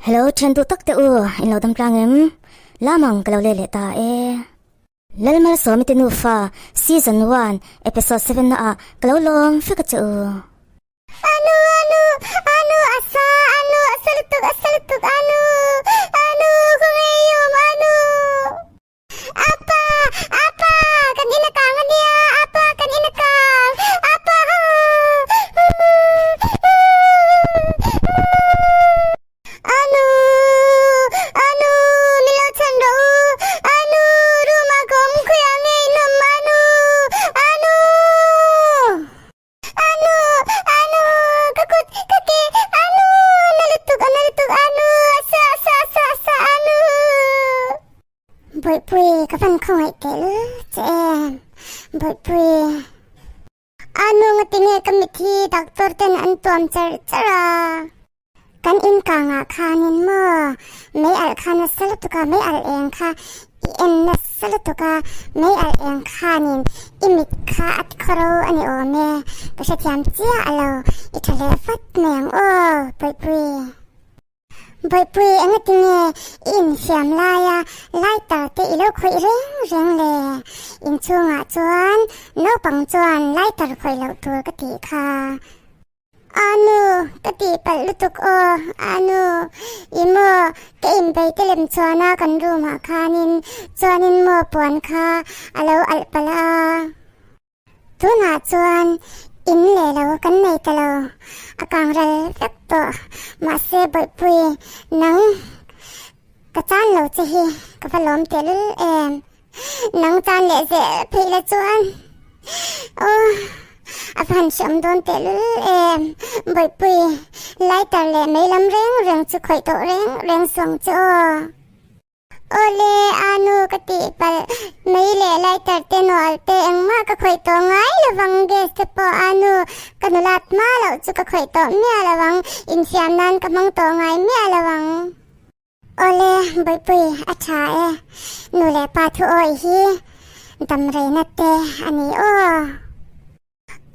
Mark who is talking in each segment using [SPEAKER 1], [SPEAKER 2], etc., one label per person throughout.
[SPEAKER 1] Hello thian duh tak te u, in lo dam tlang em? Lamang ka lo let leh ta e. Lalmalsawmi te nufa season one episode seven na ah ka lo lawm vek a che u.
[SPEAKER 2] Anu anu anu asa anu asa lutuk asa lutuk anu anu khawngaih awm anu. Apa! Apa! Kan in a kang a nia! Apa! Kan in a kang! Apa! Anu! Anu! Min lo chhan rawh u! Anu! Room ah ka awm khawiah nge in awm? Anu! Anu! Anu! Anu! Ka kut! Ka ke! Anu! Na lutuk! A na lutuk! Anu! Asa! Asa! Asa! Asa! Anu! Bawihpui ka van khawngaih teh lul che em? Bawihpui. Anu ngatinge ka mit hi doctor ten an tuam char char a. Kan in kangah khanin maw mei alh kha nasa lutuk a, mei alh eng kha i en nasa lutuk a, mei alh eng khanin i mit kha a ti khawro a ni awm e, ka hrethiam chiah a lo, i tha leh vat mai ang aw Bawihpui. Bawihpui engatinge i infiam laia lighter te i lo khawih reng reng le? Inchhungah chuan naupang chuan lighter khawih loh tur ka tih kha. Anu, ka tihpalh lutuk aw, Anu, i maw, ka inbei te lem chuana kan room ah khanin chuanin maw puan kha a lo alh palh a. Tunah chuan in leh lo kan nei ta lo, a kang ral vek tawh, mahse Bawihpui, nang ka chan lo che hi ka va lawm tehlul em. Nang tan leh zel phei la chuan aw a va han hreawm dawn teh lul em Bawihpui lighter leh mei lam reng reng chu khawih tawh reng reng suang chu aw. Awle anu ka tih palh mei leh lighter te nual te engmah ka khawih tawh ngai lovang gas te pawh anu ka nulat hma loh chu ka khawih tawh miah lovang infiam nan ka hmang tawh ngai miah lovang. Awle, Bawihpui a tha e. Nu leh pa thu awih hi dam reina te a ni aw.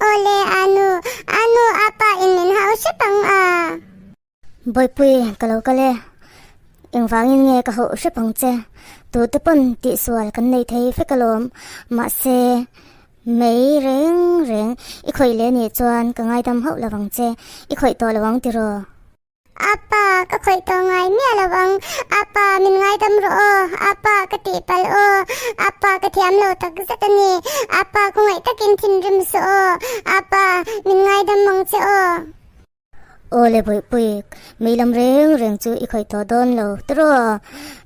[SPEAKER 2] Awle, Anu, Anu, apa in min hau hrep ang a.
[SPEAKER 1] Bawihpui, ka lo kal e. Engvangin nge ka hauh hrep ang che? Tute pawn tihsual kan nei thei vek alawm. Mahse, mei reng reng i khawih leh nih chuan ka ngaidam hauh lo ang che. I khawih tawh lo ang tiraw?
[SPEAKER 2] Apa, ka khawih tawh ngai miah lo ang. Apa, min ngaidam rawh aw. Apa, ka tihpalh aw. Apa, ka thiam lo tak zet a ni. Apa, khawngaih takin thinrim suh aw. Apa, min ngaidam ang che aw.
[SPEAKER 1] Aw le Bawihpui, mei lam reng reng chu i khawih tawh dawn lo tiraw?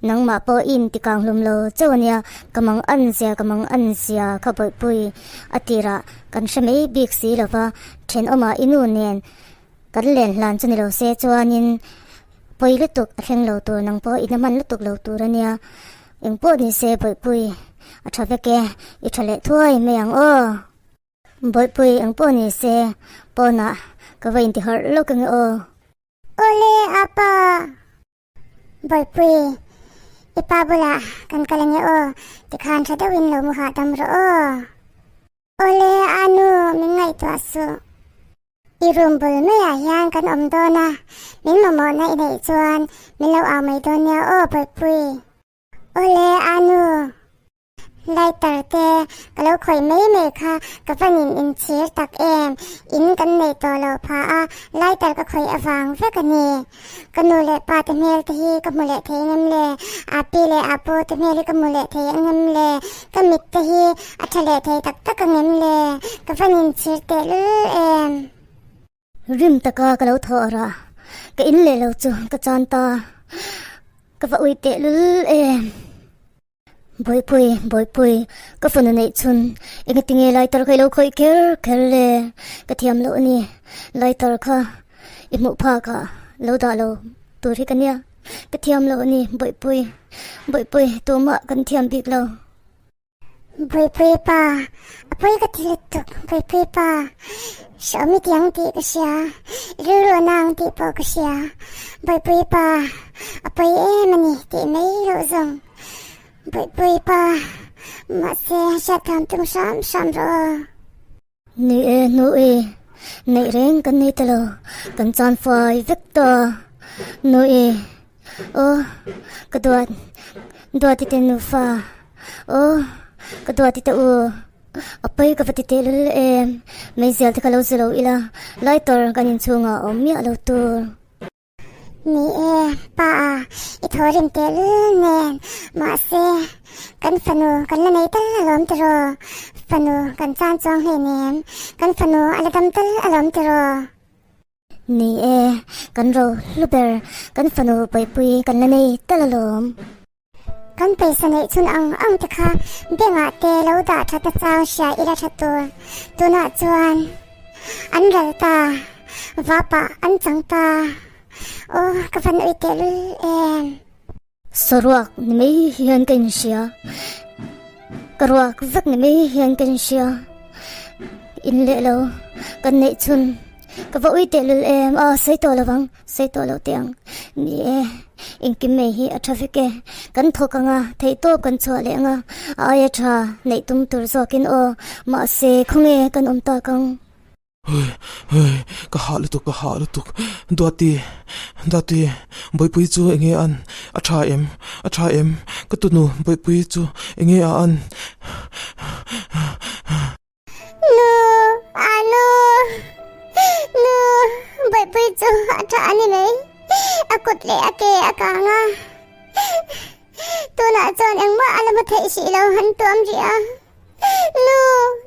[SPEAKER 1] Nangmah pawh i intikang hlum lo chauh a nia, ka mang an zia, ka mang an zia kha Bawihpui a tirah kan hre mai bik si lo va, thenawmah i nu nen Kan len hlan chu ni lo se chuanin pawi lutuk a thleng lo tur nang pawh in a hman lutuk lo tur a nia. Eng pawh ni se Bawihpui a tha vek e, i tha leh thuai mai ang aw. Bawihpui eng pawh ni se pawnah ka va intiharh lawk ange aw.
[SPEAKER 2] Awle apa. Bawihpui, i pa bulah kan kal ange aw, tikhan tha deuhin lo mu hahdam rawh aw. Awle Anu, min ngaihtuah suh. I room bul maiah hian kan awm dawn a, min mamawhna i neih chuan min lo au mai dawn nia aw Bawihpui. Awle Anu. Lighter te ka lo khawih mai mai kha ka van in inchhir tak em, in kan neih tawh loh phah a, lighter ka khawih avang vek a ni. Ka nu leh pa te hmel te hi ka hmu leh thei ang em le? A pi leh a pu te hmel hi ka hmu leh thei ang em le? Ka mit te hi a tha leh thei tak tak ang em le? Ka van inchhir tehlul em?
[SPEAKER 1] Rim taka ka lo thawh rah, ka in leh lo chu ka chan ta, ka va ui tehlul em? Bawihpui, Bawihpui, ka fanu neih chhun engatinge lighter kha i lo khawih kher kher le? Ka thiam loh a ni, lighter kha i hmuh phak ah lo dah lo tur hi ka nia, ka thiam loh a ni, Bawihpui, Bawihpui, tumah kan thiam bik lo.
[SPEAKER 2] Bawihpui pa, a pawi ka ti lutuk, Bawihpui pa, hrehawm i ti ang tih ka hria, i rilru a na ang tih pawh ka hria, Bawihpui pa, a pawi em a ni tih mai loh zawng. Bawihpui pa, mahse hriat tham tum hram hram rawh aw.
[SPEAKER 1] Ni e hnu i, neih reng kan nei ta lo, kan chan fai vek ta. Nu i. Aw ka duat duati te nufa aw ka duati te u a pawi ka va ti tehlul em meizial te kha lo zu lo ila lighter kan inchhungah a awm miah lo tur.
[SPEAKER 2] Ni e, pa a, i thaw rim tehlul nen mahse kan fanu kan la nei tal alawm tiraw fanu kan chan chuang hleinem kan fanu a la dam tal alawm tiraw.
[SPEAKER 1] Ni e, kan ro hlu ber, kan fanu Pawihpui kan la nei tal alawm.
[SPEAKER 2] Kan pawisa neih chhun ang ang te kha bank ah te lo dah that a chang hria ila tha tur. Tunah chuan an ral ta, vap ah an chang ta. Aw ka van ui tehlul em.
[SPEAKER 1] Saruak ni mai hian ka inhria, ka ruak vek ni mai hian ka inhria. In leh lo, kan neih chhun, ka va ui tehlul em a, sawi tawh lo vang, sawi tawh lo teh ang. Ni e, engkim mai hi a tha vek e, kan thawk ang a, theihtawp kan chhuah leh ang a, a aia tha neih tum tur zawkin aw, mahse khawnge kan awm tak ang.
[SPEAKER 3] Hei hei ka hah lutuk ka hah lutuk Duati Duati Bawihpui chu enge an a tha em a tha em ka tunu Bawihpui chu enge a an.
[SPEAKER 2] Nu a nu nu Bawihpui chu a tha a ni mai a kut leh a ke a kang a tunah chuan engmah a la hmu theih hrih lo han tuam rih a. Nu,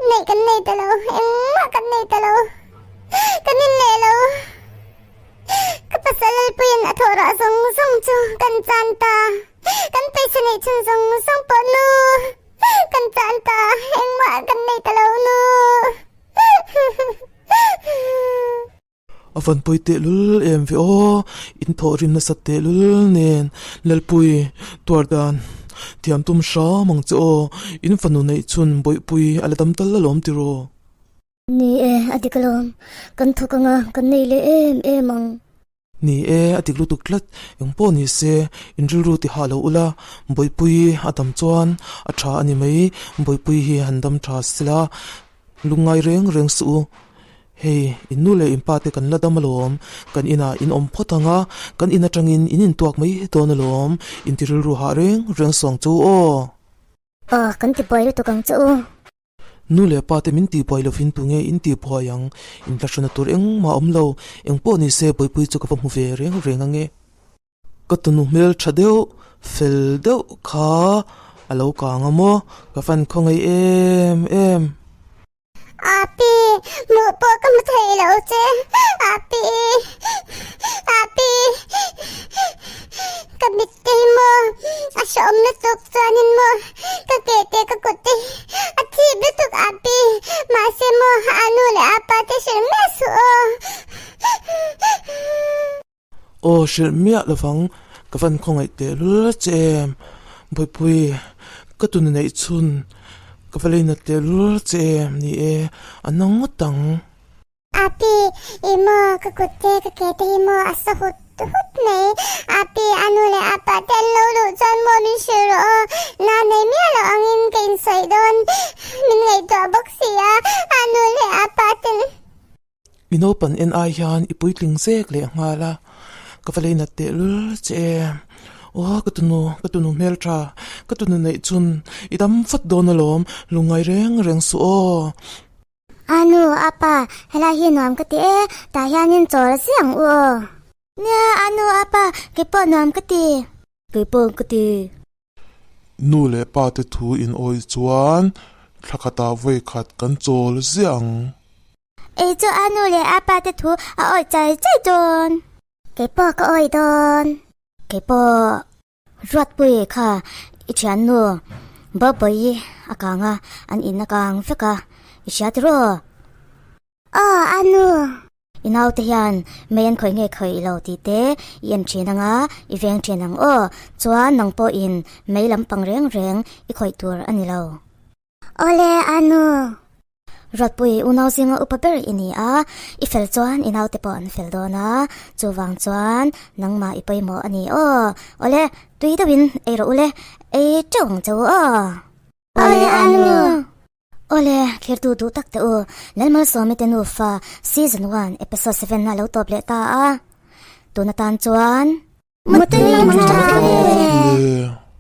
[SPEAKER 2] neih kan nei ta lo, engmah kan nei ta lo. Kan in leh lo. Ka pasal Lalpuiin a thawh rah zawng zawng chu kan chan ta. Kan paisa neih chhun zawng zawng pawh nu, kan chan ta, engmah kan nei ta lo nu.
[SPEAKER 3] A van pawi tehlul em ve aw, in thawh rim nasat tehlul nen Lalpui tuar dan thiam tum hram ang che aw, in fanu neih chhun Bawihpui a la dam tal alawm tiraw.
[SPEAKER 1] Ni e, a dik alawm, kan thawk anga kan nei leh em em ang.
[SPEAKER 3] Ni e, a dik lutuk tlat, eng pawh ni se, in rilru ti hah lo ula, Bawihpui a dam chuan a tha a ni mai, Bawihpui hi han dam tha sela, Lungngai reng reng suh u. Hei, in nu leh in pa te kan la dam alawm, kan inah in awm phawt ang a, kan in atangin in intuak mai dawn alawm, in ti rilru hah reng reng suh ang chu aw.
[SPEAKER 1] Aw, kan ti buai lutuk ang che u.
[SPEAKER 3] Nu leh pa te min ti buai lovin tunge in ti buai ang, in tlahruna tur engmah a awm lo, engpawh ni se buaipui chu ka va hmu ve reng reng ange. Ka tunu hmel tha deuh fel deuh kha a lo kang a maw ka fan khawngaih em em.
[SPEAKER 2] Api, hmuh pawh ka hmu thei lo che, Api, Api, ka mit te hi maw a hrehawm lutuk chuanin maw ka ke te ka kut te hi a thip lutuk Api, mahse maw a nu leh a pa te hrilh miah suh aw.
[SPEAKER 3] Aw hrilh miah lovang ka van khawngaih tehlul che em Bawihpui ka tuna neih chhun ka va leinat tehlul che em ni e a na ngawt ang.
[SPEAKER 2] Api i maw ka kut te ka ke te hi maw a sa hut hut mai Api a nu leh a pa te an lo luh chuan maw min hrilh rawh aw na nei miah loh angin ka insawi dawn min ngaihtuah bawk si a a nu leh a pa ten.
[SPEAKER 3] I naupan en ai hian i puitling zek leh nghal a, ka va leinat teh lul che em. Aw ka tunu, ka tunu hmeltha, ka tunu neih chun i dam vat dawn alawm, lungngai reng reng suh aw.
[SPEAKER 1] A nu, a pa, helai hi nuam ka ti e, tah hianin chawl a si ang u aw. Nia, a nu, a pa, keipawh nuam ka ti. Keipawh ka ti.
[SPEAKER 4] Nu leh pa te thu in awih chuan thla khatah vawi khat kan chawl ziah ang.
[SPEAKER 1] Ei chu a nu leh a pa te thu a awih chai chai dawn. Keipawh ka awih dawn. Keipawh Ruatpui kha i thiannu Bawlhbawi a kang a, an in a kang vek a, i hria tiraw?
[SPEAKER 2] Aw, a nu.
[SPEAKER 1] I naute hian mei an khawih nge khawih lo tih te i en thin ang a, i veng thin ang aw. Chuan nang pawhin mei lampang reng reng i khawih tur a ni lo.
[SPEAKER 2] Awle a nu.
[SPEAKER 1] Ruatpui unau zinga upa ber i ni a, i fel chuan i naute pawh an fel dawn a, chuvang chuan nangmah i pawimawh a ni aw. Awle, tui deuhin ei rawh ule, ei teuh ang che u aw.
[SPEAKER 2] Awle a nu.
[SPEAKER 1] Awle, thirtu duh tak teh u, Lalmalsawmi te nufa Season 1 Episode 7 a lo tawp leh ta a, tun atan chuan.
[SPEAKER 2] Mutui mangtha.